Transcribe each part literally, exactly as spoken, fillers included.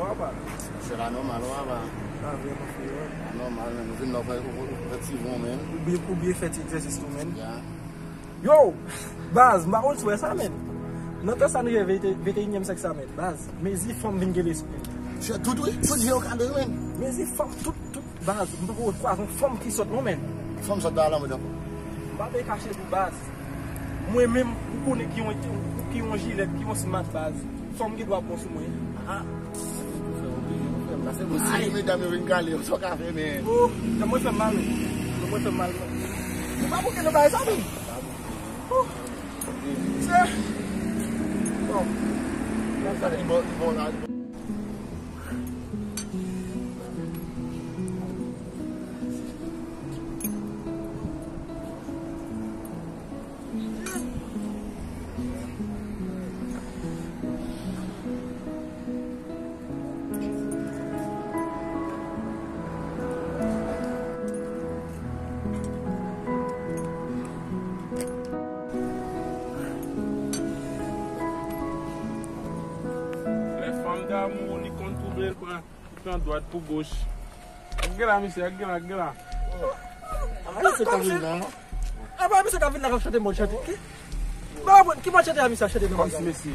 Papa. Se la nòmal, wè, papa. Ah, vrèman, frè. La nòmal, men nou vin la, ou fè, ou, ou fè ti von, men. Ou byen, ou byen fè ti egzèsis tou, men. Ya. Yo, baz, m pa konn si w wè sa, men. Nan tan sa nou ye vennteyinyèm syèk sa, men. Baz, mezi fanm vin gen lespri. Se tout, wi. Tout je yo kale, men. Mezi fanm, tout, tout, baz. M poko kwaze yon fanm ki sòt, non, men. Fanm sòt pa alanmòd ankò. M pa vle kache pou baz. Mwen menm, ou konnen ki yon, ki yon jilèt, ki yon smat, baz. Fanm gen dwa bon sou mwen. Ah. Frè, oblije, frè, m pase bon. Si medam yo vin kale, yo sòt ka fè, men. Oh, nan mwen fè m mal, wi. Nan mwen fè m mal, wi. Ou pa bouke nan bagay sa, men. Oh. Se. Bon. Sa li bon, li bon la. Lè fanm damou, li konn twouble l pran. Pran dwat pou goch. Ak gen la, mesye, ak gen la, ak gen la. Apa misye ka vin la? Apa misye ka vin la k ap chante mòd chante? Ki, ba, ki mòd chante a misye ap chante nan bagay? Kòmsi, mesye,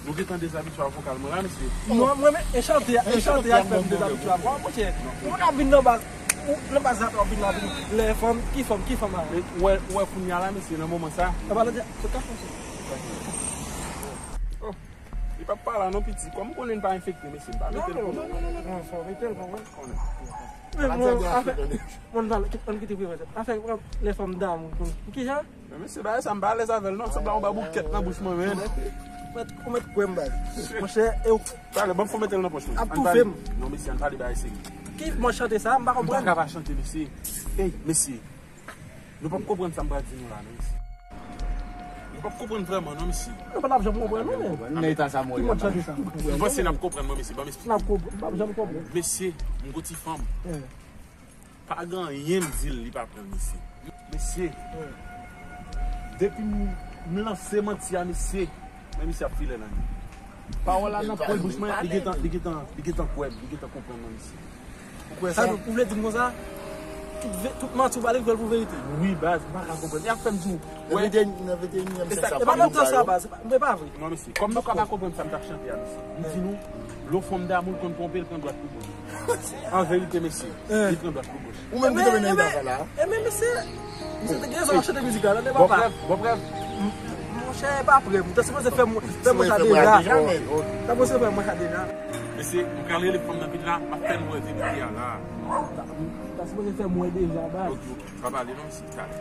nou gentan dezabitye ak vokal mwen la, mesye. Non, mwen, men, e chante, e chante a fè m dezabitye ak vokal, monchè. Ou pa ka vin nan baz, ou, nan baz la, w ap vin la, vin lè fanm, ki fanm, ki fanm a? Men, ou wè, ou wè kounye a la, mesye, nan moman sa. Apa, se ka fè sa. Oh. Li p ap pale non, piti. Kòm ou konnen n pa enfekte, mesye, m pa mete l pou nou. Non, non, non, non, non, fò mete l, fò mete l. Konnen. Men mwen, afè, mwen pale, ann kite prive. Afè lè fanm damou, pou kijan? Men mesye, bagay sa m pa alèz avè l non, sanble yon baboukèt nan bouch mwen, men. Ou mèt, ou mèt kwè m, baz. Monchè, e ou. Talè, ban m fò mete l nan pòch mwen. Ap toufe m. Non, mesye, ann pale bagay serye. Ki mòd chante sa? M pa konprann. M pa ka pa chante, mesye. Ey, mesye. Nou p ap konprann sa m pral di nou la, non, mesye. Nou p ap konprann vrèman, non, mesye. Nou pa t ap janm konprann, non, men. Nan eta sa mwen ye. Ki mòd chante sa? M panse n ap konprann, mwen, mesye. Ban m esplike. N ap konprann, n ap janm konprann. Mesye, m gon ti fanm. Eh. Pa gen anyen m di l, li pa pran l, mesye. Mesye. Eh. Depi m, m lanse manti a, mesye. Men misye ap file nan li. Pawòl la nan pwen bouch mwen, li gentan, li gentan, li gentan kwè m, li gentan konprann mwen, mesye. Ou kwè sa? Sa, ou vle di m konsa? Tout ve-, tout manti ou pale, ou pran l pou verite? Wi, baz, m pa ka konprann. E ap fè m di w, wè. Nan venteyinyèm syèk sa, e pa nan tan sa, baz, e pa, e pa vre. Non, mesye, kòm nou ka pa konprann sa m t ap chante a, mesye. M di nou, lè yon fanm damou, l konn twonpe, l pran dwat pou goch. An verite, mesye, li pran dwat pou goch. Ou menm ki tonbe nan eta sa la. E men, mesye, misye te gen rezon ap chante mizik la, tande, papa. Bon, prèv, bon, prèv. M-, monchè, e pa prèv. Ou ta sipoze fè mwen, fè mwen sa deja. Ou ta sipoze fè mwen sa deja. Mesye, m pral rele fanm nan pit la, m ap fè l wè verite a la. Ou ta, ou ta sipoze fè mwen deja, baz. Ok, ok. Pa pale non, mesye, talè.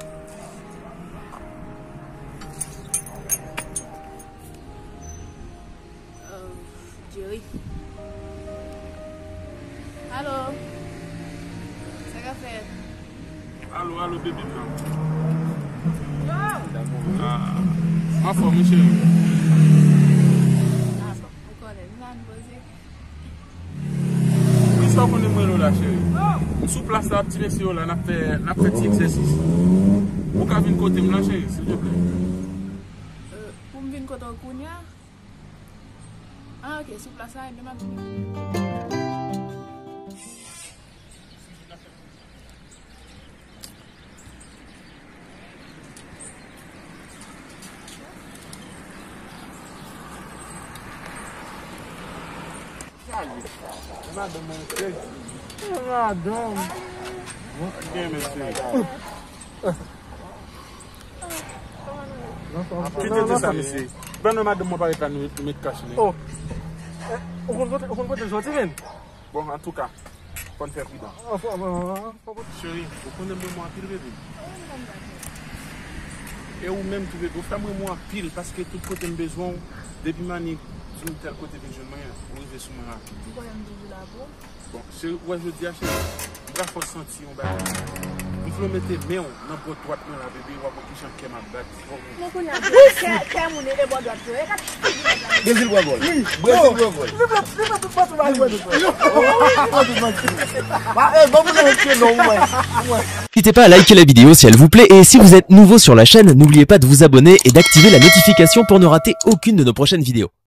Euh, Jerry. Alo. Sa k ap fèt? Alo, alo, baby m nan. Yo! Ah, anfòm, wi, cheri. Ah, bon, ou konnen, m la, m poze. Wi, sa w konnen mwen la, cheri. M sou plas la, ti mesye yo la, n ap fè, n ap fè ti egzèsis. Ou ka vin kote m la, cheri, silvouplè. Euh, pou m vin kote w kounye a? Ah, ok, sou plas la, ebyen m ap vini. Madanm mwen, madanm. Byen, mesye. Ki tete sa, mesye? Ban nou madanm mwen parèt la, nou, nou met kach li. Oh. Eh, ou konn kote, ou konn kote l soti, men? Bon, antouka, fò n fè pridan. Cheri, ou konnen m renmen w anpil, bebe. E ou menm tou, bebe, ou fè m renmen w anpil, paske tout kote m bezwen w, depi m annik di m tèl kote vin jwenn mwen, ou rive sou mwen rapid. Ou kwè m toujou la pou ou? Bon, cheri, ou wè jodi a, cheri, m pral fè w santi yon bagay. M vle w mete men w nan bò dwat mwen la, bebe, w ap wè kijan kè m ap bat. Men kounye a, kè, kè moun e bò dwat yo, e gad figi nèg la. Brezil pran gòl. Wi. Brezil pran gòl. Li pran, li pran tout manti, li pran tout manti. Li pran tout manti. Ba, eh, ban moun nan retire non, mwen. N'hésitez pas à liker la vidéo si elle vous plaît et si vous êtes nouveau sur la chaîne, n'oubliez pas de vous abonner et d'activer la notification pour ne rater aucune de nos prochaines vidéos.